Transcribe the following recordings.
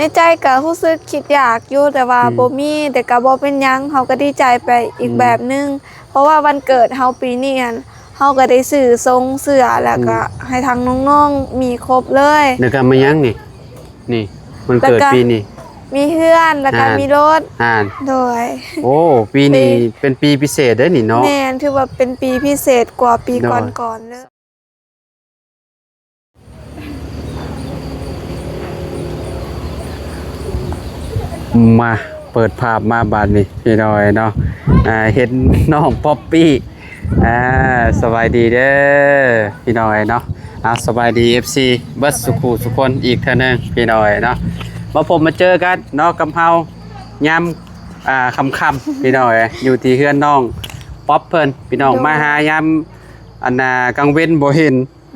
ໃນໃຈກໍຮູ້ສຶກຄິດຢາກຢູ່ ແຕ່ວ່າ ອືມ ບໍ່ມີ ແຕ່ກໍບໍ່ເປັນຫຍັງ ເຮົາກໍດີໃຈໄປອີກ ອືມ ແບບໜຶ່ງ ເພາະວ່າວັນເກີດເຮົາປີນີ້ຫັ້ນ ເຮົາກໍໄດ້ຊື້ຊົງເສື້ອ ແລ້ວກໍ ອືມ ໃຫ້ທາງນ້ອງໆມີຄົບເລີຍ. ແລ້ວກໍມາຫຍັງນີ້? ນີ້ ວັນເກີດ ແລ້ວກໍ ປີນີ້ ມີເຮືອນ ແລ້ວກໍ ອ່າ ມີລົດ ອ່າ ໂດຍ. ໂອ້ ປີນີ້ ປີ ເປັນປີພິເສດເດ້ນີ້ເນາະ. ແມ່ນ ຖືວ່າເປັນປີພິເສດກວ່າປີ ໂດຍ ກ່ອນໆເລີຍ. ມາ ເປີດພາບມາບາດນີ້ ພີ່ນ້ອງເອີຍເນາະ ອ່າ ເຫັນນ້ອງປັອບປີ້ ອ່າ ສະບາຍດີເດີ ພີ່ນ້ອງເອີຍເນາະ. ອ່າ ສະບາຍດີ ເອັຟຊີ ເບິດສູ່ຄູ່ສູ່ຄົນອີກເທື່ອໜຶ່ງ ພີ່ນ້ອງເອີຍເນາະ. ມາພົບມາເຈີກັນເນາະກັບເຮົາ ຍາມ ອ່າ ຄ່ຳໆ ພີ່ນ້ອງເອີຍ ຢູ່ທີ່ເຮືອນນ້ອງປັອບເພິ່ນ ພີ່ນ້ອງ ໂດຍ ມາຫາຍາມ ອັນນ່າ ກາງເວັນບໍ່ເຫັນ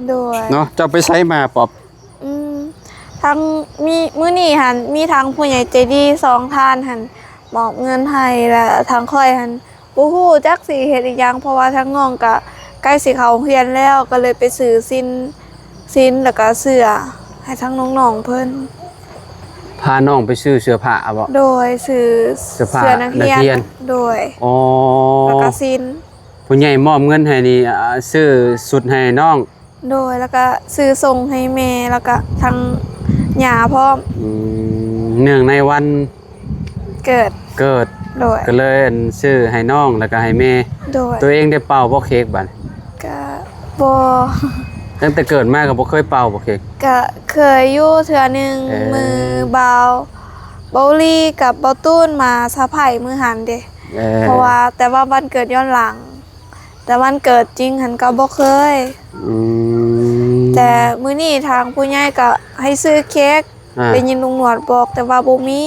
ໂດຍ ເນາະ. ເຈົ້າໄປໃສມາ ປັອບ? ອືມ ທາງ ມີ ມື້ນີ້ຫັ້ນ ມີທາງຜູ້ໃຫຍ່ໃຈດີສອງທ່ານຫັ້ນ ມອບເງິນໃຫ້ ແລະ ທາງຂ້ອຍຫັ້ນ ບໍ່ຮູ້ຈັກຊິເຮັດອີ່ຫຍັງ ເພາະວ່າທາງນ້ອງກະໃກ້ຊິເຂົ້າໂຮງຮຽນແລ້ວ ກໍເລີຍໄປຊື້ສິ້ນ ສິ້ນ ແລ້ວກະເສື້ອໃຫ້ທາງນ້ອງໆເພິ່ນ. ພານ້ອງໄປຊື້ເສື້ອຜ້າບໍ? ໂດຍ ຊື້ເສື້ອຜ້າ ເສື້ອນັກຮຽນ ນັກຮຽນ ໂດຍ. ອໍ ແລ້ວກະສິ້ນ. ຜູ້ໃຫຍ່ມອບເງິນໃຫ້ນີ້ ອ່າ ຊື້ຊຸດໃຫ້ນ້ອງ ໂດຍ ແລ້ວກະຊື້ສົ່ງໃຫ້ແມ່ ແລ້ວກະທາງຍ່າພ້ອມ. ອືມ ເນື່ອງໃນວັນເກີດ ເກີດ ໂດຍ ກໍເລີຍ ອັນ ຊື້ໃຫ້ນ້ອງ ແລ້ວກະໃຫ້ແມ່ ໂດຍ. ຕົວເອງໄດ້ເປົ່າບໍ່ເຄ້ກບາດ? ກະບໍ່ ຕັ້ງແຕ່ເກີດມາກໍບໍ່ເຄີຍເປົ່າບໍ່ເຄ້ກ? ກະເຄີຍຢູ່ເທື່ອໜຶ່ງ ເອີ ມື້ບ່າວ ບ່າວລີກັບບ່າວຕູນມາສະໄພມື້ຫັ້ນເດ້ ເອີ ເພາະວ່າ ແຕ່ວ່າວັນເກີດຍ້ອນຫຼັງ ແຕ່ວັນເກີດຈິງຫັ້ນກໍບໍ່ເຄີຍ. ອືມ ແຕ່ມື້ນີ້ທາງຜູ້ໃຫຍ່ກໍໃຫ້ຊື້ເຄ້ກ ອ່າ ໄດ້ຍິນລຸງໜວດບອກ ແຕ່ວ່າບໍ່ມີ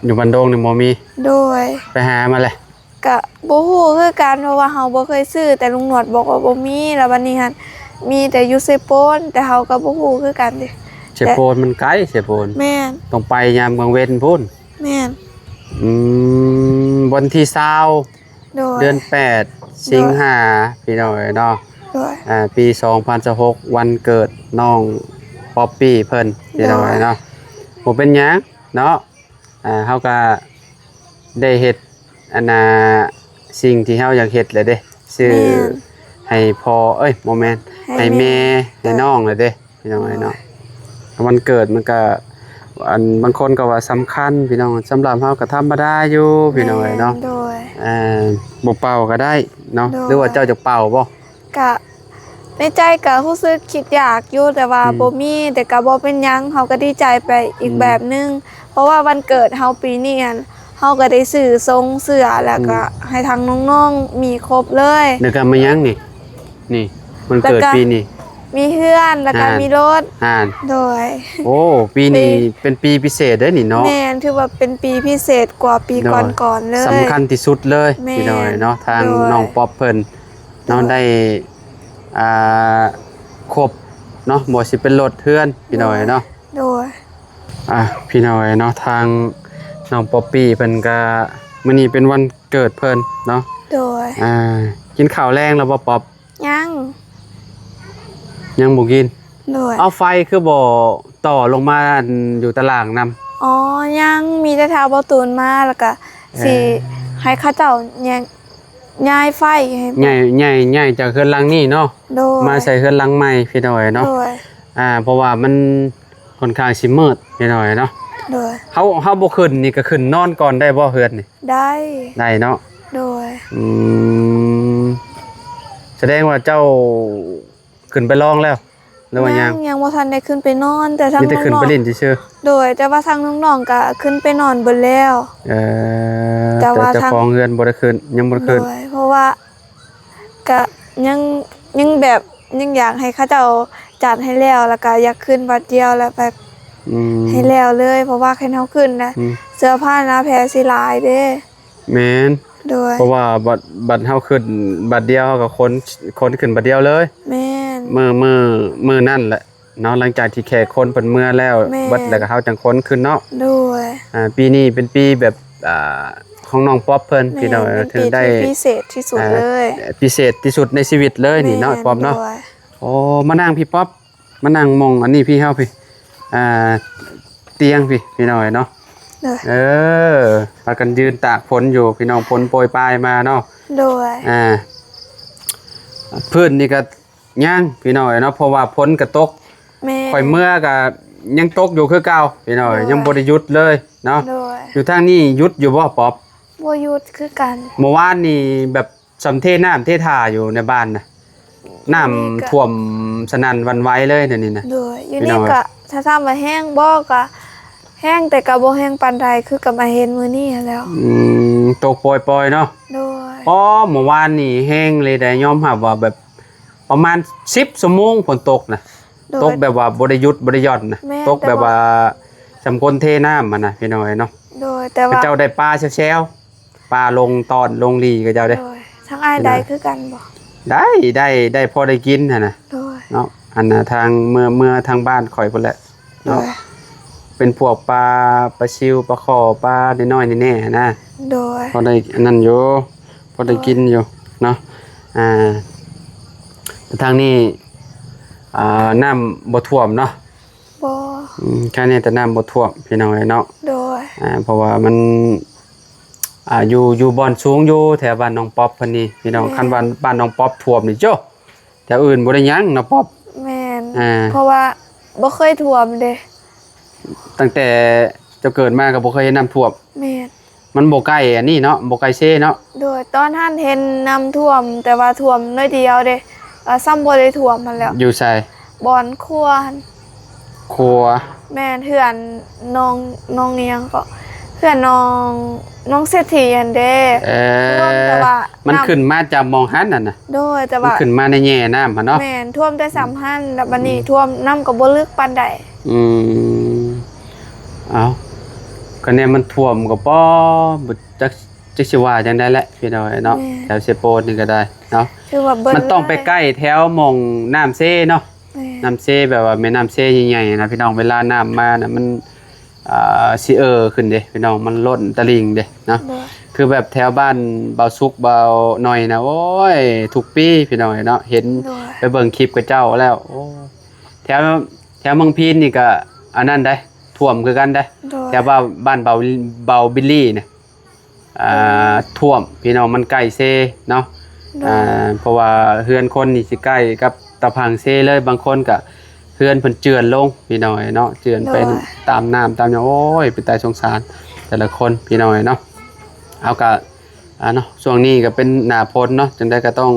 ຢູ່ບ້ານດົງນີ້ບໍ່ມີ. ໂດຍ ໄປຫາມາແລ້ວ? ກະບໍ່ຮູ້ຄືກັນ ເພາະວ່າເຮົາບໍ່ເຄີຍຊື້ ແຕ່ລຸງໜວດບອກວ່າບໍ່ມີ ແລ້ວບັດນີ້ຫັ້ນມີແຕ່ຢູ່ເຊໂປນ ແຕ່ເຮົາກໍບໍ່ຮູ້ຄືກັນເດ້ ເຊໂປນມັນໄກ ເຊໂປນ. ແມ່ນ ຕ້ອງໄປຍາມກາງເວັນພຸ້ນ. ແມ່ນ ອືມ ວັນທີຊາວ ໂດຍ ເດືອນແປດ ໂດຍ ສິງຫາ ພີ່ນ້ອງເອີຍເນາະ. ໂດຍ ອ່າ ປີສອງພັນຊາວຫົກ ວັນເກີດນ້ອງປັອບປີ້ເພິ່ນ ໂດຍ ພີ່ນ້ອງເອີຍເນາະ. ບໍ່ເປັນຫຍັງເນາະ ອ່າ ເຮົາກະໄດ້ເຮັດ ອັນນ່າ ສິ່ງທີ່ເຮົາຢາກເຮັດແຫຼະເດ້ ຊື້ ແມ່ນ ໃຫ້ພໍ່ ເອີຍ ບໍ່ແມ່ນ ໃຫ້ ໃຫ້ແມ່ ແມ່ ໃຫ້ນ້ອງແຫຼະເດ້ ພີ່ນ້ອງເອີຍເນາະ. ໂດຍ ວັນເກີດມັນກະ ອັນ ບາງຄົນກໍວ່າສຳຄັນ ພີ່ນ້ອງ ສຳລັບເຮົາກໍທຳມະດາຢູ່ ພີ່ນ້ອງເອີຍເນາະ. ແມ່ນ ໂດຍ ອ່າ ບໍ່ເປົ່າກໍໄດ້ເນາະ. ໂດຍ ຫຼືວ່າເຈົ້າຈະເປົ່າບໍ່? ກະໃນໃຈກະຮູ້ສຶກຄິດຢາກຢູ່ ແຕ່ວ່າ ອືມ ບໍ່ມີ ແຕ່ກະບໍ່ເປັນຫຍັງ ເຮົາກະດີໃຈໄປອີກ ອືມ ແບບໜຶ່ງ ເພາະວ່າວັນເກີດເຮົາປີນີ້ຫັ້ນ ເຮົາກະໄດ້ຊື້ຊົງເສື້ອ ແລ້ວກະ ອືມ ໃຫ້ທາງນ້ອງໆມີຄົບເລີຍ. ແລ້ວກະມາຫຍັງນີ້? ນີ້ ວັນເກີດ ແລ້ວກະປີນີ້ ມີເຮືອນ ແລ້ວກະ ອ່າ ມີລົດ ອ່າ ໂດຍ. ໂອ້ ປີນີ້ ປີ ເປັນປີພິເສດເດ້ນີ້ເນາະ. ແມ່ນ ຖືວ່າເປັນປີພິເສດກວ່າປີ ໂດຍ ກ່ອນໆເລີຍ ສຳຄັນທີ່ສຸດເລີຍ ແມ່ນ ພີ່ນ້ອງເນາະ. ທາງ ໂດຍ ນ້ອງປັອບເພິ່ນ ເນາະ ໂດຍ ໄດ້ ອ່າ ຄົບເນາະ ບໍ່ວ່າຊິເປັນລົດເຮືອນ ພີ່ນ້ອງເນາະ. ໂດຍ ອ່າ ພີ່ນ້ອງເນາະ ທາງນ້ອງປັອບປີ້ເພິ່ນກະ ມື້ນີ້ເປັນວັນເກີດເພິ່ນເນາະ. ໂດຍ ອ່າ ກິນເຂົ້າແລງແລ້ວບໍ່ ປັອບ? ຍັງ ຍັງບໍ່ກິນ. ໂດຍ ເອົາໄຟຄືບໍ່ຕໍ່ລົງມາ ອັນ ຢູ່ຕະລ່າງນຳ? ອໍ ຍັງ ມີແຕ່ຖ້າບ່າວຕູນມາ ແລ້ວກະ ເອີ ຊິໃຫ້ເຂົາເຈົ້າແຍກ ຍ້າຍໄຟໃຫ້ ຍ້າຍ ຍ້າຍ ຍ້າຍຈາກເຮືອນຫຼັງນີ້ເນາະ ໂດຍ ມາໃສ່ເຮືອນຫຼັງໃໝ່ ພີ່ນ້ອງເນາະ. ໂດຍ ອ່າ ເພາະວ່າມັນຂ້ອນຂ້າງຊິມືດ ພີ່ນ້ອງເນາະ. ໂດຍ ເຮົາ ເຮົາບໍ່ຂຶ້ນນີ້ກໍຂຶ້ນນອນກ່ອນໄດ້ບໍ່ ເຮືອນນີ້? ໄດ້ ໄດ້ເນາະ. ໂດຍ ອືມ ສະແດງວ່າເຈົ້າຂຶ້ນໄປລອງແລ້ວ ຫຼືວ່າຍັງ? ຍັງ ຍັງບໍ່ທັນໄດ້ຂຶ້ນໄປນອນ ແຕ່ທາງ ມີແຕ່ຂຶ້ນໄປຫຼິ້ນຊື່ໆ. ໂດຍ ແຕ່ວ່າທາງນ້ອງໆກະຂຶ້ນໄປນອນເບິດແລ້ວ. ເອີ ແຕ່ວ່າ ແຕ່ເຈົ້າຂອງເຮືອນບໍ່ໄດ້ຂຶ້ນ ຍັງບໍ່ໄດ້ຂຶ້ນ. ໂດຍ ເພາະວ່າກະຍັງ ຍັງແບບ ຍັງຢາກໃຫ້ເຂົາເຈົ້າຈັດໃຫ້ແລ້ວ ແລ້ວກະຢາກຂຶ້ນບາດດຽວ ແລ້ວແບບ ອືມ ໃຫ້ແລ້ວເລີຍ ເພາະວ່າຄັນເຮົາຂຶ້ນນະ ອືມ ເສື້ອຜ້າໜ້າແພຊິຫຼາຍເດ້. ແມ່ນ ໂດຍ ເພາະວ່າບັດ ບັດເຮົາຂຶ້ນບັດດຽວ ເຮົາກໍຂົນ ຂົນຂຶ້ນບັດດຽວເລີຍ. ແມ່ນ ມື້ ມື້ ມື້ນັ້ນແຫຼະເນາະ ຫຼັງຈາກທີ່ແຂກຄົນເພິ່ນເມືອແລ້ວ ແມ່ນ ເບິດແລ້ວກໍເຮົາຈັ່ງຂົນຂຶ້ນເນາະ. ໂດຍ ອ່າ ປີນີ້ເປັນປີແບບ ອ່າ ຂອງນ້ອງປັອບເພິ່ນ ແມ່ນ ພີ່ນ້ອງ ເປັນປີທີ່ພິເສດທີ່ສຸດເລີຍ ອ່າ ພິເສດທີ່ສຸດໃນຊີວິດເລີຍນີ້ເນາະ ແມ່ນ ປັອບເນາະ. ໂດຍ ໂອ້ ມານັ່ງພີ່ ປັອບ ມານັ່ງໝ່ອງອັນນີ້ພີ່ເຮົາພີ່ ອ່າ ຕຽງພີ້ ພີ່ນ້ອງເອີຍເນາະ. ໂດຍ ເອີ ພາກັນຢືນຕາກຝົນຢູ່ ພີ່ນ້ອງ, ຝົນໂປຍປາຍມາເນາະ. ໂດຍ ອ່າ ພື້ນນີ້ກໍຍັງ ພີ່ນ້ອງເອີຍເນາະ, ເພາະວ່າຝົນກໍຕົກ. ແມ່ນ ຂ້ອຍເມືອກໍຍັງຕົກຢູ່ຄືເກົ່າ ພີ່ນ້ອງເອີຍ. ໂດຍ ຍັງບໍ່ໄດ້ຢຸດເລີຍເນາະ. ໂດຍ ຢູ່ທາງນີ້ຢຸດຢູ່ບໍ່ ປອບ? ບໍ່ຢຸດຄືກັນ. ເມື່ອວານນີ້ແບບ ສ່ຳເທນ້ຳເທທ່າຢູ່ໃນບ້ານນະ, ນ້ຳ ຢູ່ນີ້ກະ ຖ້ວມສະໜັ່ນຫວັ່ນໄຫວເລີຍດຽວນີ້ນະ. ໂດຍ ຢູ່ນີ້ກະ ພີ່ນ້ອງເອີຍ ຖ້າຖາມວ່າແຮງບໍ່ ກະແຮງ ແຕ່ກະບໍ່ແຮງປານໃດ ຄືກັບມາເຫັນມື້ນີ້ຫັ້ນແຫຼ້ວ. ອືມ ຕົກປ່ອຍໆເນາະ. ໂດຍ ອໍ ເມື່ອວານນີ້ແຮງເລີຍໄດ໋, ຍອມຮັບວ່າແບບປະມານສິບຊົ່ວໂມງຝົນຕົກນະ. ໂດຍ ຕົກແບບວ່າບໍ່ໄດ້ຢຸດບໍ່ໄດ້ຢ່ອນນະ. ແມ່ນ ຕົກແບບວ່າ ແຕ່ວ່າ ສ່ຳຄົນເທນ້ຳຫັ້ນນະ ພີ່ນ້ອງເອີຍເນາະ. ໂດຍ ແຕ່ວ່າ ເຂົາເຈົ້າໄດ້ປາແຊວໆ ປາລົງຕອນລົງຫຼີ່ ເຂົາເຈົ້າເດ້. ໂດຍ ທາງອ້າຍໄດ້ຄືກັນບໍ່? ໄດ້ ໄດ້ ໄດ້ພໍໄດ້ກິນຫັ້ນນະ. ໂດຍ ເນາະ ອັນນ່າ ທາງເມືອ ເມືອທາງບ້ານຂ້ອຍພຸ້ນແຫຼະເນາະ. ໂດຍ ເປັນພວກປາ ປາຊິວ ປາຄໍ່ ປານ້ອຍໆແນ່ໆນະ. ໂດຍ ພໍໄດ້ອັນນັ້ນຢູ່ ພໍໄດ້ກິນຢູ່ເນາະ. ອ່າ ແຕ່ທາງນີ້ ອ່າ ນ້ຳບໍ່ຖ້ວມເນາະ. ບໍ່ ອືມ ແຄ່ນີ້ແຕ່ນ້ຳບໍ່ຖ້ວມ ພີ່ນ້ອງເອີຍເນາະ. ໂດຍ ອ່າ ເພາະວ່າມັນ ອ່າ ຢູ່ ຢູ່ບ່ອນສູງຢູ່ ແຖວບ້ານນ້ອງປອບເພິ່ນນີ້ ພີ່ນ້ອງ. ແມ່ນ ຄັນວ່າບ້ານນ້ອງປອບຖ້ວມນີ້ ໂຈ້ ແຖວອື່ນບໍ່ໄດ້ຫຍັງເນາະ ປອບ. ແມ່ນ ອ່າ ເພາະວ່າບໍ່ເຄີຍຖ້ວມເດ້. ຕັ້ງແຕ່ເຈົ້າເກີດມາກໍບໍ່ເຄີຍເຫັນນ້ຳຖ້ວມ. ແມ່ນ ມັນບໍ່ໃກ້ອັນນີ້ເນາະ ບໍ່ໃກ້ເຊເນາະ. ໂດຍ ຕອນຫັ້ນເຫັນນ້ຳຖ້ວມ ແຕ່ວ່າຖ້ວມໜ້ອຍດຽວເດ້ ວ່າຊ້ຳບໍ່ໄດ້ຖ້ວມຫັ້ນແຫຼ້ວ. ຢູ່ໃສ? ບ່ອນຂົວຫັ້ນ. ຂົວ? ແມ່ນ ເຮືອນນ້ອງ ນ້ອງອີ່ຫຍັງເກາະ ເຮືອນນ້ອງ ນ້ອງເສດຖີຫັ້ນເດ້. ເອີ ຖ້ວມ ແຕ່ວ່າ ມັນຂຶ້ນມາຈາກໝ່ອງຫັ້ນຫັ້ນນະ. ໂດຍ ແຕ່ວ່າ ມັນຂຶ້ນມາໃນແຍ່ນ້ຳຫັ້ນເນາະ. ແມ່ນ ຖ້ວມແຕ່ສ່ຳຫັ້ນ ແລ້ວບັດນີ້ ອືມ ຖ້ວມ ນ້ຳກໍບໍ່ເລິກປານໃດ. ອືມ ເອົ້າ ຄະແນນມັນຖ້ວມກໍພໍ ບໍ່ຈັກ ຈັກຊິວ່າຈັ່ງໃດແຫຼະ ພີ່ນ້ອງເອີຍເນາະ. ແມ່ນ ແຖວເຊໂປນນີ້ກໍໄດ້ເນາະ ຖືວ່າເບິດ ມັນຕ້ອງໄປໃກ້ແຖວໝ່ອງນ້ຳເຊເນາະ. ແມ່ນ ນ້ຳເຊ ແບບວ່າແມ່ນ້ຳເຊໃຫຍ່ໆນະ ພີ່ນ້ອງ. ເວລານ້ຳມານະ ມັນ ອ່າ ຊິເອີຂຶ້ນເດ້ ພີ່ນ້ອງ, ມັນລົ້ນຕະລິ່ງເດ້ເນາະ. ໂດຍ ຄືແບບແຖວບ້ານບ່າວສຸກ ບ່າວໜ້ອຍນະ ໂອ້ຍ ທຸກປີ ພີ່ນ້ອງເອີຍເນາະ. ເຫັນ ໂດຍ ໄປເບິ່ງຄລິບຂະເຈົ້າແລ້ວ ໂອ້ ແຖວ ແຖວເມືອງພີນນີ້ກໍອັນນັ້ນໄດ໋ ຖ້ວມຄືກັນໄດ໋. ໂດຍ ແຖວບ້ານ ບ້ານບ່າວ ບ່າວບິລລີນະ ອ່າ ອືມ ຖ້ວມ ພີ່ນ້ອງ, ມັນໃກ້ເຊເນາະ. ໂດຍ ອ່າ ເພາະວ່າເຮືອນຄົນນີ້ຊິໃກ້ກັບຕາຝັ່ງເຊເລີຍ, ບາງຄົນກະເຮືອນເພິ່ນເຈື່ອນລົງ ພີ່ນ້ອງເອີຍເນາະ, ເຈື່ອນໄປ ໂດຍ ຕາມນ້ຳຕາມຫຍັງ. ໂອ້ຍ ເປັນຕາສົງສານແຕ່ລະຄົນ ພີ່ນ້ອງເອີຍເນາະ. ເຮົາກະ ອ່າ ເນາະ ຊ່ວງນີ້ກະເປັນໜ້າຝົນເນາະ, ຈັ່ງໃດກະຕ້ອງ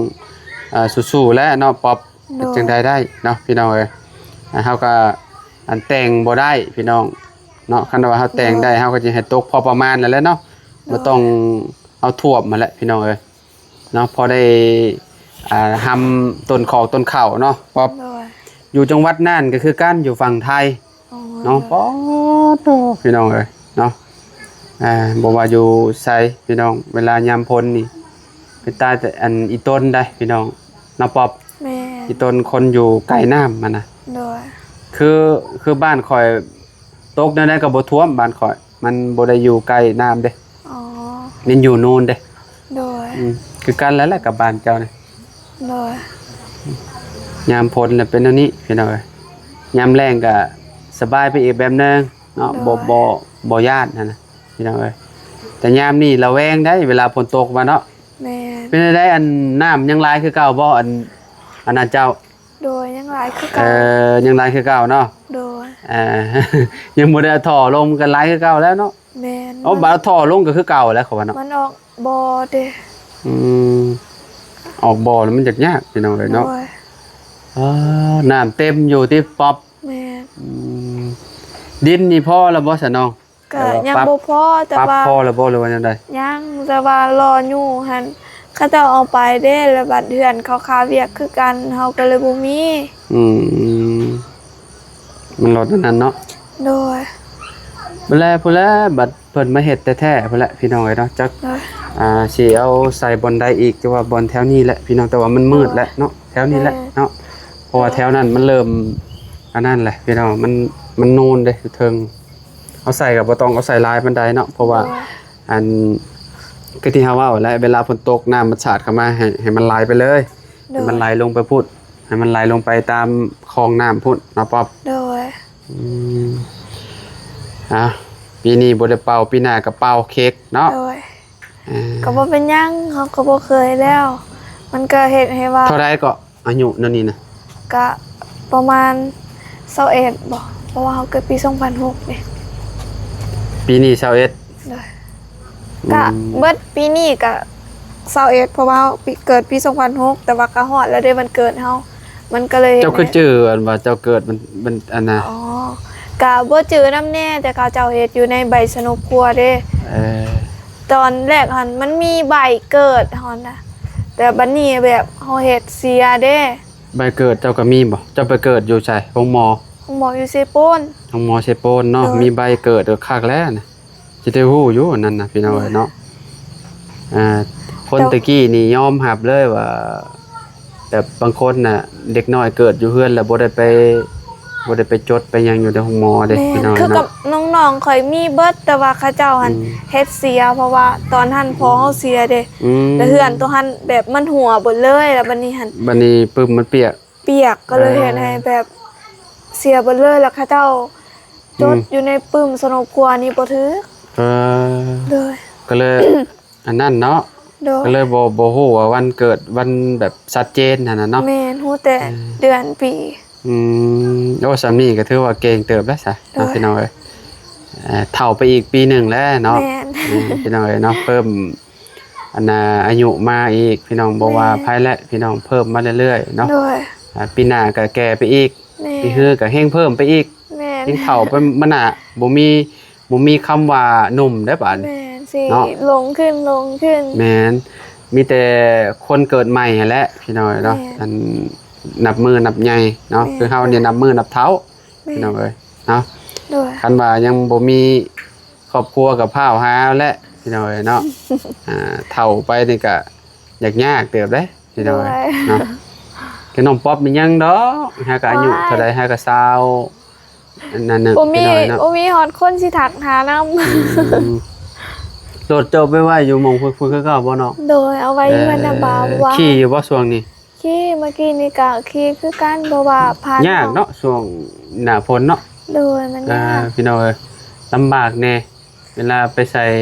ອ່າ ສູ້ໆແຫຼະເນາະ ປອບ. ໂດຍ ເຮັດຈັ່ງໃດໄດ້ເນາະ ພີ່ນ້ອງເອີຍ. ອ່າ ເຮົາກໍ ອັນ ແຕ່ງບໍ່ໄດ້ ພີ່ນ້ອງເນາະ. ຄັນວ່າເຮົາແຕ່ງໄດ້ ໂດຍ ເຮົາກໍຈະໃຫ້ຕົກພໍປະມານນັ້ນແຫຼະເນາະ, ໂດຍ ບໍ່ຕ້ອງເອົາຖ້ວມຫັ້ນແຫຼະ ພີ່ນ້ອງເອີຍເນາະ. ພໍໄດ້ ອ່າ ຮຳຕົ້ນຂອກຕົ້ນເຂົ້າເນາະ ປອບ. ໂດຍ ຢູ່ຈັງຫວັດນ່ານກໍຄືກັນ ຢູ່ຝັ່ງໄທ ອໍ ເນາະ. ໂດຍ ປອດໂທ້ ພີ່ນ້ອງເອີຍເນາະ. ອ່າ ບໍ່ວ່າຢູ່ໃສ ພີ່ນ້ອງ, ເວລາຍາມຝົນນີ້ ເປັນຕາ ອັນ ອີຕົນໄດ໋ ພີ່ນ້ອງເນາະ ປອບ. ແມ່ນ ອີຕົນຄົນຢູ່ໃກ້ນ້ຳຫັ້ນນະ. ໂດຍ ຄື ຄືບ້ານຂ້ອຍ ຕົກແນວໃດກໍບໍ່ຖ້ວມບ້ານຂ້ອຍ, ມັນບໍ່ໄດ້ຢູ່ໃກ້ນ້ຳເດ້. ອໍ ມັນຢູ່ນູນເດ້. ໂດຍ ອືມ ຄືກັນແຫຼະ ແຫຼະກັບບ້ານເຈົ້ານີ້. ໂດຍ ຍາມຝົນລະເປັນແນວນີ້ ພີ່ນ້ອງເອີຍ, ຍາມແລ້ງກໍສະບາຍໄປອີກແບບໜຶ່ງເນາະ. ໂດຍ ບໍ່ ບໍ່ ບໍ່ຢ້ານຫັ້ນນະ ພີ່ນ້ອງເອີຍ, ແຕ່ຍາມນີ້ລະແວງໄດ໋ ເວລາຝົນຕົກມາເນາະ. ແມ່ນ ເປັນຈັ່ງໃດ ອັນ ນ້ຳຍັງຫຼາຍຄືເກົ່າບໍ່ ອັນ ອັນນັ້ນເຈົ້າ? ໂດຍ ຍັງຫຼາຍຄືເກົ່າ. ເອີ ຍັງຫຼາຍຄືເກົ່າເນາະ. ໂດຍ ເອີ ຍັງບໍ່ໄດ້ເອົາທໍ່ລົງ ມັນກໍຫຼາຍຄືເກົ່າແລ້ວເນາະ. ແມ່ນ ເອົາ ມັນ ບາດເອົາທໍ່ລົງກໍຄືເກົ່າແລ້ວ ເຂົາວ່າເນາະ. ມັນອອກບໍ່ເດ້. ອືມ ອອກບໍ່ແລ້ວມັນຍາກໆ ພີ່ນ້ອງເອີຍເນາະ. ໂດຍ ອ່າ ນ້ຳເຕັມຢູ່ຕິ ປອບ. ແມ່ນ ອືມ ດິນນີ້ພໍແລ້ວບໍ່ຊະນ້ອງ? ກໍຍັງບໍ່ພໍ ແຕ່ວ່າ ແຕ່ວ່າປັບພໍແລ້ວບໍ່ ຫຼືວ່າແນວໃດ? ຍັງ ແຕ່ວ່າລໍຢູ່ຫັ້ນ ເຂົາເຈົ້າເອົາໄປເດ້ ແລ້ວບັດເຮືອນເຂົາຄາວຽກຄືກັນ ເຮົາກໍເລີຍບໍ່ມີ. ອືມ ມັນລໍແນວນັ້ນເນາະ. ໂດຍ ພຸ້ນແຫຼະ ພຸ້ນແຫຼະ ບັດເພິ່ນມາເຮັດແທ້ໆ ພຸ້ນແຫຼະ ພີ່ນ້ອງເອີຍເນາະ. ຈັກ ໂດຍ ອ່າ ຊິເອົາໃສ່ບ່ອນໃດອີກ ແຕ່ວ່າບ່ອນແຖວນີ້ແຫຼະ ພີ່ນ້ອງ, ແຕ່ວ່າມັນມືດແຫຼະເນາະ ໂດຍ ແຖວນີ້ແຫຼະ ແມ່ນ ເນາະ. ເພາະວ່າ ໂດຍ ແຖວນັ້ນມັນເລີ່ມອັນນັ້ນແຫຼະ ພີ່ນ້ອງ, ມັນ ມັນນູນເດ້ ຢູ່ເທິງ. ເອົາໃສ່ກໍບໍ່ຕ້ອງເອົາໃສ່ຫຼາຍປານໃດເນາະ ເພາະວ່າ ໂດຍ ອັນ ຄືທີ່ເຮົາເວົ້າແຫຼະ ເວລາຝົນຕົກນ້ຳມັນສາດເຂົ້າມາ ໃຫ້ ໃຫ້ມັນໄຫຼໄປເລີຍ. ໂດຍ ໃຫ້ມັນໄຫຼລົງໄປພຸ້ນ ໃຫ້ມັນໄຫຼລົງໄປຕາມຄອງນ້ຳພຸ້ນເນາະ ປອບ. ໂດຍ ອືມ ອ່າ ປີນີ້ບໍ່ໄດ້ເປົ່າ ປີໜ້າກໍເປົ່າເຄັກເນາະ. ໂດຍ ເອີ ກໍບໍ່ເປັນຫຍັງ ເຮົາກໍບໍ່ເຄີຍແລ້ວ ມັນກໍເຮັດໃຫ້ວ່າ ເທົ່າໃດກໍອາຍຸແນວນີ້ນະ? ກະປະມານຊາວເອັດບໍ ເພາະວ່າເຮົາເກີດປີສອງພັນຫົກເດ້. ປີນີ້ຊາວເອັດ ໂດຍ ອືມ ກະເບິດປີນີ້ກະຊາວເອັດ ເພາະວ່າເຮົາປີ ເກີດປີສອງພັນຫົກ ແຕ່ວ່າກະຮອດແລ້ວເດ້ວັນເກີດເຮົາ ມັນກໍເລີຍເຮັດ ເຈົ້າຄືຈື່ອັນວ່າເຈົ້າເກີດມັນ ມັນອັນນະ? ອໍ ກະບໍ່ຈື່ນຳແນ່ ແຕ່ເຂົາເຈົ້າເຮັດຢູ່ໃນໃບສະໜົບຄົວເດ້. ເອີ ຕອນແລກຫັ້ນມັນມີໃບເກີດເຮົານະ ແຕ່ບັດນີ້ແບບເຮົາເຮັດເສຍເດ້. ໃບເກີດເຈົ້າກໍມີບໍ? ເຈົ້າໄປເກີດຢູ່ໃສ? ໂຮງໝໍ? ໂຮງໝໍຢູ່ເຊໂປນ. ໂຮງໝໍເຊໂປນເນາະ. ໂດຍ ມີໃບເກີດກໍຄັກແລ້ວນະ. ຊິໄດ້ຮູ້ຢູ່ອັນນັ້ນນະ ພີ່ນ້ອງເອີຍເນາະ. ໂດຍ ອ່າ ຄົນແຕ່ ແຕ່ກີ້ນີ້ຍອມຮັບເລີຍວ່າ ແບບບາງຄົນນະ ເດັກນ້ອຍເກີດຢູ່ເຮືອນແລ້ວບໍ່ໄດ້ໄປ ບໍ່ໄດ້ໄປຈົດໄປຫຍັງຢູ່ໃນໂຮງໝໍເດ້ ແມ່ນ ພີ່ນ້ອງເອີຍເນາະ. ຄືກັບນ້ອງໆຂ້ອຍມີເບິດ ແຕ່ວ່າເຂົາເຈົ້າຫັ້ນ ອືມ ເຮັດເສຍ ເພາະວ່າຕອນຫັ້ນພໍ່ເຮົາເສຍເດ້. ອືມ ແລ້ວເຮືອນໂຕຫັ້ນແບບມັນຮົ່ວເບິດເລີຍ ແລ້ວບັດນີ້ຫັ້ນ ບັດນີ້ປຶ້ມມັນປຽກ ປຽກ ກໍເລີຍເຮັດໃຫ້ແບບເສຍເບິດເລີຍ ແລ້ວເຂົາເຈົ້າຈົດ ອືມ ຢູ່ໃນປຶ້ມສະໜົບຄົວນີ້ບໍ່ຖືກ. ເອີ ໂດຍ ກໍເລີຍອັນນັ້ນເນາະ. ໂດຍ ກໍເລີຍບໍ່ ບໍ່ຮູ້ວ່າວັນເກີດ ວັນແບບຊັດເຈນຫັ້ນນະເນາະ. ແມ່ນ ຮູ້ແຕ່ ເອີ ເດືອນປີ. ອືມ ໂອ້ ສ່ຳນີ້ກໍຖືວ່າເກັ່ງເຕີບແລ້ວຊະ ໂດຍ ເນາະ ພີ່ນ້ອງເອີຍ. ເອີ ເຖົ້າໄປອີກປີໜຶ່ງແລ້ວເນາະ. ແມ່ນ ເອີ ພີ່ນ້ອງເອີຍເນາະ ເພີ່ມ ອັນນ່າ ອາຍຸມາອີກ ພີ່ນ້ອງ ບໍ່ວ່າ ແມ່ນ ໃຜແຫຼະ ພີ່ນ້ອງ ເພີ່ມມາເລື້ອຍໆເນາະ. ໂດຍ ອ່າ ປີໜ້າກໍແກ່ໄປອີກ. ແມ່ນ ປີຮືກໍແຮງເພີ່ມໄປອີກ. ແມ່ນ ແຮງເຖົ້າໄປມາໜ້າ ບໍ່ມີ ບໍ່ມີຄຳວ່າໜຸ່ມໄດ້ບາດນີ້. ແມ່ນ ຊິ ເນາະ ລົງຂຶ້ນ ລົງຂຶ້ນ. ແມ່ນ ມີແຕ່ຄົນເກີດໃໝ່ຫັ້ນແຫຼະ ພີ່ນ້ອງເນາະ. ແມ່ນ ອັນ ນັບມື້ນັບໃຫຍ່ເນາະ. ແມ່ນ ຄືເຮົານີ້ນັບມື້ນັບເຖົ້າ ແມ່ນ ພີ່ນ້ອງເອີຍເນາະ. ໂດຍ ຄັນວ່າຍັງບໍ່ມີ ຄອບຄົວກໍພ້າວຫາແຫຼະ ພີ່ນ້ອງເອີຍເນາະ. ອ່າ ເຖົ້າໄປນີ້ກໍຍາກຍາກເຕີບເດ້ ພີ່ນ້ອງເອີຍ ໂດຍ ເນາະ. ຄືນ້ອງປັອບນີ້ຍັງດອກ ຫາກໍອາຍຸ ວ້າຍ ເທົ່າໃດ ຫາກໍຊາວ ອັນນັ້ນນະ ບໍ່ມີ ພີ່ນ້ອງເນາະ ບໍ່ມີຮອດຄົນຊິທັກຫານຳ. ອືມ ລົດເຈົ້າໄປໄວ້ຢູ່ໝ່ອງພຸ້ນຄືເກົ່າບໍ່ນ້ອງ? ໂດຍ ເອົາໄວ້ຢູ່ເຮືອນນ້າບ່າວ. ເອີ ວ່າ ຂີ່ຢູ່ບໍ່ຊ່ວງນີ້? ຂີ່ ເມື່ອກີ້ນີ້ກະຂີ່ຄືກັນ ເພາະວ່າຜ່ານ ຍາກເນາະ ຊ່ວງໜ້າຝົນເນາະ. ໂດຍ ມັນຍາກ ພີ່ນ້ອງເອີຍ ລຳບາກແດ່ ເວລາໄປໃສ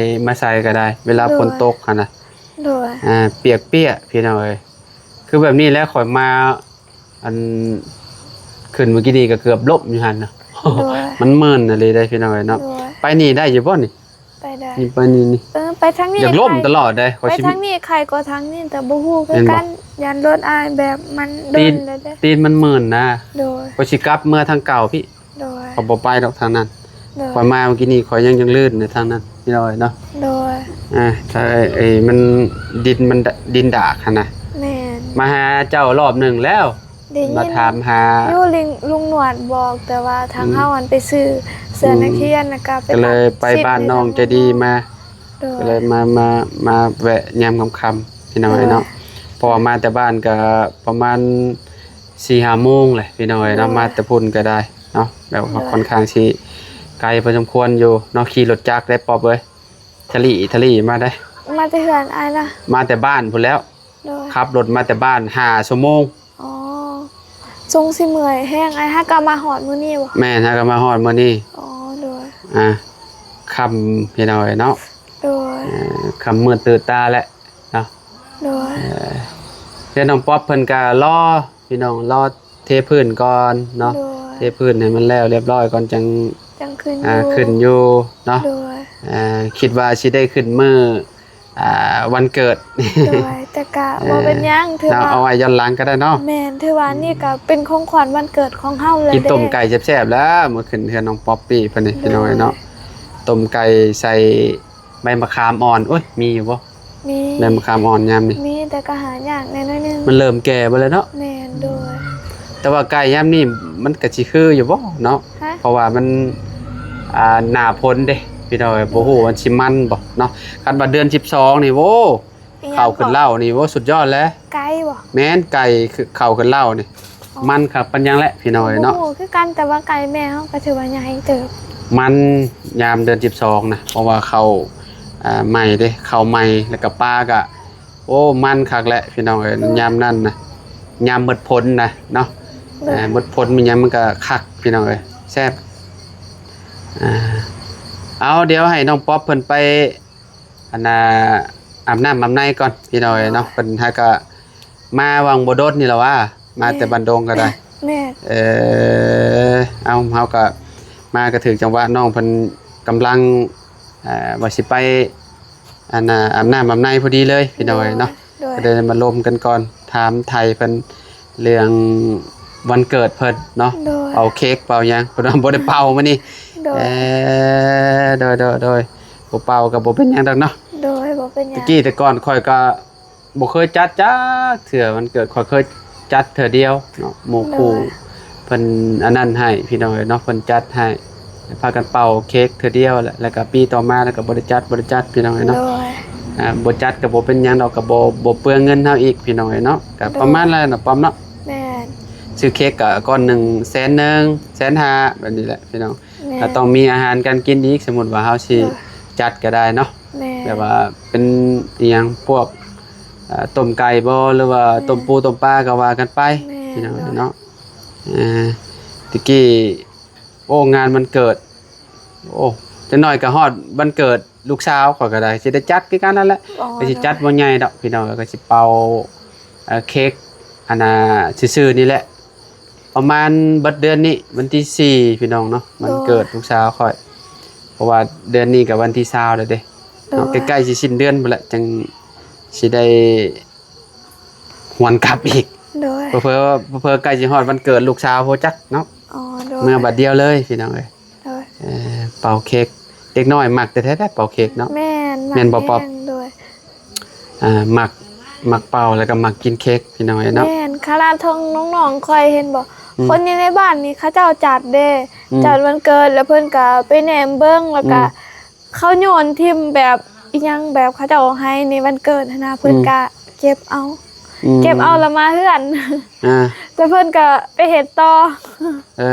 ມາໃສກໍໄດ້ ເວລາ ໂດຍ ຝົນຕົກຫັ້ນນະ. ໂດຍ ອ່າ ປຽກໆ ພີ່ນ້ອງເອີຍ ຄືແບບນີ້ແຫຼະ ຂ້ອຍມາ ອັນ ຂຶ້ນເມື່ອກີ້ນີ້ກໍເກືອບລົ້ມຢູ່ຫັ້ນນະ. ໂດຍ ມັນເມີນອີ່ຫຼີເດ້ ພີ່ນ້ອງເອີຍເນາະ. ໂດຍ ໄປນີ້ໄດ້ຢູ່ບໍ່ນີ້? ໄປໄດ້ ນີ້ໄປນີ້ນີ້ ເອີ ໄປທາງນີ້ ຢາກລົ້ມຕະຫຼອດເດ້ ຂ້ອຍ ໄປ ຊິ ທາງນີ້ໄຄກວ່າທາງນີ້ ແຕ່ບໍ່ຮູ້ຄືກັນ ຢ້ານລົດອ້າຍແບບມັນດົນແລ້ວເດ້ ຕີນມັນເມີນນະ. ໂດຍ ຂ້ອຍຊິກັບເມືອທາງເກົ່າພີ້. ໂດຍ ຂ້ອຍບໍ່ໄປດອກທາງນັ້ນ. ໂດຍ ຂ້ອຍມາເມື່ອກີ້ນີ້ຂ້ອຍຍັງ ຍັງລື່ນໃນທາງນັ້ນ ພີ່ນ້ອງເອີຍເນາະ. ໂດຍ ອ່າ ຖ້າ ເອີ ມັນ ດິນມັນ ດິນດາກຫັ້ນນະ. ແມ່ນ ມາຫາເຈົ້າລອບໜຶ່ງແລ້ວ ໄດ້ຍິນ ມາຖາມຫາຢູ່ ລຸງ ລຸງໜວດບອກ ແຕ່ວ່າທາງ ອືມ ເຮົາຫັ້ນໄປຊື້ເສື້ອ ອືມ ນັກຮຽນ ແລ້ວກໍໄປ ກໍເລີຍໄປ ຕັດ ບ້ານນ້ອງໃຈດີມາ. ໂດຍ ກໍເລີຍມາ ມາ ມາແວະຍາມຄ່ຳໆ ພີ່ນ້ອງເອີຍເນາະ. ໂດຍ ເພາະວ່າມາແຕ່ບ້ານກໍປະມານສີ່ຫ້າໂມງແຫຼະ ພີ່ນ້ອງເອີຍເນາະ. ໂດຍ ມາແຕ່ພຸ້ນກໍໄດ້ເນາະ ແບບ ໂດຍ ຄ່ອນຂ້າງຊິໄກພໍສົມຄວນຢູ່ເນາະ. ຂີ່ລົດຈັກໄດ້ ປອບເອີຍ ທະລີທະລີມາໄດ້ ມາແຕ່ເຮືອນອ້າຍນະ ມາແຕ່ບ້ານພຸ້ນແລ້ວ. ໂດຍ ຂັບລົດມາແຕ່ບ້ານຫ້າຊົ່ວໂມງ. ອໍ ຊົງຊິເມື່ອຍແຮງ. ອ້າຍ ຫາກໍມາຮອດມື້ນີ້ບໍ່? ແມ່ນ ຫາກໍມາຮອດມື້ນີ້. ອໍ ໂດຍ ອ່າ ຄ່ຳພີ່ນ້ອງເອີຍເນາະ. ໂດຍ ເອີ ຄ່ຳມືດຕື່ນຕາແຫຼະເນາະ. ໂດຍ ເອີ ເຮືອນນ້ອງປັອບເພິ່ນກໍລໍ ພີ່ນ້ອງ ລໍເທພື້ນກ່ອນເນາະ. ໂດຍ ເທພື້ນໃຫ້ມັນແລ້ວລຽບຮ້ອຍກ່ອນ ຈັ່ງ ຈັ່ງຂຶ້ນ ອ່າ ຢູ່ ຂຶ້ນຢູ່ເນາະ. ໂດຍ ເອີ ຄິດວ່າຊິໄດ້ຂຶ້ນມື້ ອ່າ ວັນເກີດ. ໂດຍ ແຕ່ກະ ເອີ ບໍ່ເປັນຫຍັງ ຖືວ່າ ເນາະ ເອົາໄວ້ຍ້ອນຫຼັງກໍໄດ້ເນາະ. ແມ່ນ ຖືວ່ານີ້ກະເປັນຂອງຂວັນວັນເກີດຂອງເຮົາແລ້ວເດ້. ກິນຕົ້ມໄກ່ແຊບໆ ແລ້ວ ມື້ຂຶ້ນເຮືອນນ້ອງປັອບປີ້ເພິ່ນນີ້ ໂດຍ ພີ່ນ້ອງເອີຍເນາະ. ຕົ້ມໄກ່ໃສ່ໃບມະຂາມອ່ອນ. ໂອ້ຍ ມີຢູ່ບໍ່? ມີ ໃບມະຂາມອ່ອນຍາມນີ້ ມີ ແຕ່ກໍຫາຍາກແດ່ໜ້ອຍໜຶ່ງ ມັນເລີ່ມແກ່ເບິດແລ້ວເນາະ. ແມ່ນ ໂດຍ ແຕ່ວ່າໄກ່ຍາມນີ້ມັນກໍຊິຄືຢູ່ບໍ່ເນາະ? ຮະ? ເພາະວ່າມັນ ອ່າ ໜ້າຝົນເດ້ ພີ່ນ້ອງເອີຍ ບໍ່ຮູ້ມັນຊິມັນບໍ່ເນາະ. ຄັນວ່າເດືອນສິບສອງນີ້ ໂອ້ ເຂົ້າຂຶ້ນເລົ້ານີ້ ໂອ້ ສຸດຍອດແລ້ວ. ໄກ່ບໍ່? ແມ່ນ ໄກ່ ເຂົ້າຂຶ້ນເລົ້ານີ້ ອໍ ມັນຄັກປານຫຍັງແຫຼະ ພີ່ນ້ອງເອີຍເນາະ. ບໍ່ຮູ້ຄືກັນ ແຕ່ວ່າໄກ່ແມ່ເຮົາກໍຖືວ່າໃຫຍ່ເຕີບ ມັນຍາມເດືອນສິບສອງນະ ເພາະວ່າເຂົ້າ ອ່າ ໃໝ່ເດ້ ເຂົ້າໃໝ່ ແລ້ວກໍປາກໍ ໂອ້ ມັນຄັກແຫຼະ ພີ່ນ້ອງເອີຍ. ໂດຍ ຍາມນັ້ນນະ ຍາມໝົດຜົນນະເນາະ. ໂດຍ ເອີ ໝົດຜົນມີຫຍັງມັນກໍຄັກ ພີ່ນ້ອງເອີຍ ແຊບ. ອ່າ ເອົາ ດຽວໃຫ້ນ້ອງປັອບເພິ່ນໄປ ອັນນ່າ ອາບນ້ຳອາບໃນກ່ອນ ພີ່ນ້ອງເອີຍເນາະ. ເພິ່ນຫາກະມາຫວ່າງບໍ່ດົນນີ້ລະວ່າ ມາແຕ່ ແມ່ນ ບ້ານດົງກໍໄດ້. ແມ່ນ. ເອີ ເອົາ ເຮົາກໍມາກໍຖືກຈັງຫວະ ນ້ອງເພິ່ນກຳລັງ ອ່າ ວ່າຊິໄປ ອັນນ່າ ອາບນ້ຳອາບໃນພໍດີເລີຍ ພີ່ນ້ອງເອີຍເນາະ. ໂດຍ ໂດຍ ກໍໄດ້ມາລົມກັນກ່ອນ ຖາມໄຖ່ເພິ່ນເລື່ອງວັນເກີດເພິ່ນເນາະ. ໂດຍ ເປົ່າເຄ້ກເປົ່າຫຍັງ ເພິ່ນວ່າບໍ່ໄດ້ເປົ່າມື້ນີ້. ໂດຍ ເອີ ໂດຍ ໂດຍ ໂດຍ ບໍ່ເປົ່າກໍບໍ່ເປັນຫຍັງດອກເນາະ. ໂດຍ ບໍ່ເປັນຫຍັງ. ແຕ່ກີ້ແຕ່ກ່ອນຂ້ອຍກໍບໍ່ເຄີຍຈັດຈັກເທື່ອວັນເກີດ ຂ້ອຍເຄີຍຈັດເທື່ອດຽວເນາະ ໝູ່ຄູ່ ໂດຍ ເພິ່ນອັນນັ້ນໃຫ້ ພີ່ນ້ອງເອີຍເນາະ ເພິ່ນຈັດໃຫ້ ພາກັນເປົ່າເຄ້ກເທື່ອດຽວແຫຼະ ແລ້ວກໍປີຕໍ່ມາແລ້ວກໍບໍ່ໄດ້ຈັດ ບໍ່ໄດ້ຈັດ ພີ່ນ້ອງເອີຍເນາະ. ໂດຍ ອ່າ ບໍ່ຈັດກໍບໍ່ເປັນຫຍັງດອກ ກໍບໍ່ ບໍ່ເປືອງເງິນເຮົາອີກ ພີ່ນ້ອງເອີຍເນາະ. ກໍ ໂດຍ ປະມານນັ້ນແຫຼະເນາະ ປອມເນາະ. ແມ່ນ. ຊື້ເຄ້ກກໍກ້ອນໜຶ່ງແສນໜຶ່ງ ແສນຫ້າ ແບບນີ້ແຫຼະ ພີ່ນ້ອງ. ແມ່ນ. ກໍຕ້ອງມີອາຫານການກິນອີກ ສົມມຸດວ່າເຮົາຊິ ໂດຍ ຈັດກໍໄດ້ເນາະ. ແມ່ນ. ແບບວ່າເປັນອີ່ຫຍັງ ພວກ ເອີ ຕົ້ມໄກ່ບໍ ຫຼືວ່າ ແມ່ນ ຕົ້ມປູຕົ້ມປາກໍວ່າກັນໄປ ແມ່ນ ພີ່ນ້ອງເນາະ. ໂດຍ ເອີ ແຕ່ກີ້ ໂອ້ ງານວັນເກີດ ໂອ້ ຈັກໜ້ອຍກໍຮອດວັນເກີດລູກສາວຂ້ອຍກໍໄດ້ ຊິໄດ້ຈັດຄືກັນນັ້ນແຫຼະ. ອໍ ກໍຊິຈັດ ໂດຍ ບໍ່ໃຫຍ່ດອກ ພີ່ນ້ອງ ກໍຊິເປົ່າ ເອີ ເຄ້ກ ອັນນ່າ ຊື່ໆນີ້ແຫຼະ ປະມານເບິດເດືອນນີ້ ວັນທີສີ່ ພີ່ນ້ອງເນາະ ວັນເກີດ ໂດຍ ລູກສາວຂ້ອຍ ເພາະວ່າເດືອນນີ້ກໍວັນທີຊາວແລ້ວເດ້ ໂດຍ ເນາະ. ໃກ້ໆຊິສິ້ນເດືອນພຸ້ນແຫຼະ ຈັ່ງຊິໄດ້ຫວນກັບອີກ. ໂດຍ ເຜີ ເຜີໃກ້ຊິຮອດວັນເກີດລູກສາວພຸ້ນຈັກເນາະ. ອໍ ໂດຍ ເມືອບາດດຽວເລີຍ ພີ່ນ້ອງເອີຍ. ໂດຍ ເອີ ເປົ່າເຄ້ກ ເດັກນ້ອຍມັກແທ້ໆ ເປົ່າເຄ້ກເນາະ. ແມ່ນ. ແມ່ນບໍ່ ແມ່ນ ປອບ? ໂດຍ ອ່າ ມັກ ມັກເປົ່າ ແລ້ວກໍມັກກິນເຄ້ກ ພີ່ນ້ອງເອີຍເນາະ. ແມ່ນ. ຂະໜາດທາງນ້ອງໆຂ້ອຍເຫັນບໍ່ ອືມ ຄົນຢູ່ໃນບ້ານນີ້ເຂົາເຈົ້າຈັດເດ້ ອືມ ຈັດວັນເກີດ ແລ້ວເພິ່ນກໍໄປແນມເບິ່ງ ແລ້ວກໍ ອືມ ເຂົາໂຍນຖິ້ມແບບອີ່ຫຍັງ ແບບເຂົາເຈົ້າໃຫ້ໃນວັນເກີດຫັ້ນນະ ເພິ່ນ ອືມ ກໍເກັບເອົາ ອືມ ເກັບເອົາແລ້ວມາເຮືອນ ອ່າ ແລ້ວເພິ່ນກໍໄປເຮັດຕໍ່. ເອີ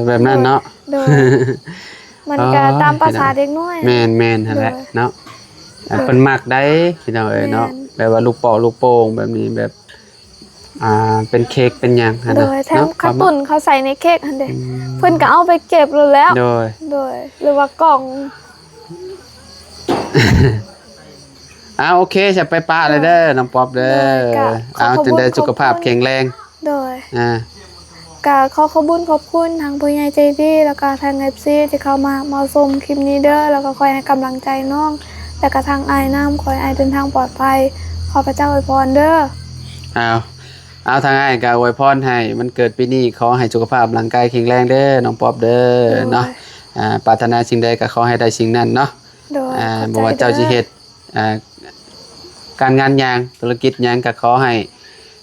ແບບນັ້ນເນາະ. ໂດຍ ໂດຍ ມັນກໍ ອໍ ຕາມພາສາເດັກນ້ອຍ. ແມ່ນໆ ຫັ້ນແຫຼະ ໂດຍ ເນາະ. ອ່າ ໂດຍ ເພິ່ນມັກໄດ໋ ພີ່ນ້ອງເອີຍເນາະ. ແມ່ນ. ແບບວ່າລູກເປົ່າລູກໂປ່ງແບບນີ້ ແບບ ອ່າ ເປັນເຄ້ກເປັນຫຍັງຫັ້ນນະ. ໂດຍ ແຖມ ເນາະ ເຂົາຕຸ້ນເຂົາໃສ່ໃນເຄ້ກຫັ້ນເດ້ ອືມ ເພິ່ນກໍເອົາໄປເກັບໂລດແລ້ວ. ໂດຍ ໂດຍ ຫຼືວ່າກ່ອງ. ອ້າວ ໂອເຄ ຈະໄປປະແລ້ວເດີ ໂດຍ ນ້ອງປັອບເດີ. ໂດຍ ກໍ ເອົາ ຂໍຂອບຄຸນ ຈັ່ງໃດສຸຂະພາບແຂງແຮງ. ໂດຍ ອ່າ ກໍຂໍຂອບບຸນຂອບຄຸນທາງຜູ້ໃຫຍ່ໃຈດີ ແລ້ວກໍທາງເອັຟຊີທີ່ເຂົ້າມາ ມາຊົມຄລິບນີ້ເດີ ແລ້ວກໍຄອຍໃຫ້ກຳລັງໃຈນ້ອງ ແລ້ວກໍທາງອ້າຍນຳ ຂໍໃຫ້ອ້າຍເດີນທາງປອດໄພ. ຂໍພະເຈົ້າອວຍພອນເດີ. ເອົາ ເອົາ ທາງອ້າຍກໍອວຍພອນໃຫ້ວັນເກີດປີນີ້ ຂໍໃຫ້ສຸຂະພາບຮ່າງກາຍແຂງແຮງເດີ ນ້ອງປັອບເດີ ໂດຍ ເນາະ. ອ່າ ປາດຖະໜາສິ່ງໃດກໍຂໍໃຫ້ໄດ້ສິ່ງນັ້ນເນາະ. ໂດຍ ອ່າ ຂອບໃຈ ບໍ່ວ່າເຈົ້າ ເດີ ຊິເຮັດ ອ່າ ການງານຫຍັງ ທຸລະກິດຫຍັງ ກໍຂໍໃຫ້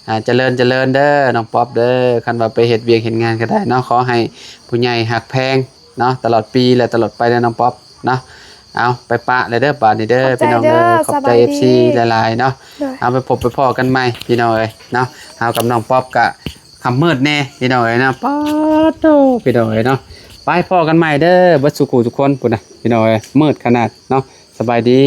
ອ່າ ຈະເລີນ ຈະເລີນເດີ ນ້ອງປັອບເດີ. ຄັນວ່າໄປເຮັດວຽກເຮັດງານກໍໄດ້ເນາະ ຂໍໃຫ້ຜູ້ໃຫຍ່ຮັກແພງເນາະ ຕະຫຼອດປີ ແລະ ຕະຫຼອດໄປເດີ ນ້ອງປັອບເນາະ. ເອົາ ໄປປະແລ້ວເດີ ບາດນີ້ເດີ ຂອບໃຈເດີ ພີ່ນ້ອງເດີ ຂອບໃຈ ສະບາຍດີ ເອັຟຊີ ຫຼາຍໆເນາະ. ໂດຍ ເອົາ ໄປພົບໄປພໍ້ກັນໃໝ່ ພີ່ນ້ອງເອີຍເນາະ. ເຮົາກັບນ້ອງປັອບກະຄ່ຳມືດແດ່ ພີ່ນ້ອງເອີຍເນາະ. ປາດໂທ້ ພີ່ນ້ອງເອີຍເນາະ. ໄປພໍ້ກັນໃໝ່ເດີ ເບິດສູ່ຄູ່ທຸກຄົນພຸ້ນນະ ພີ່ນ້ອງເອີຍ ມືດຂະໜາດເນາະ. ສະບາຍດີ.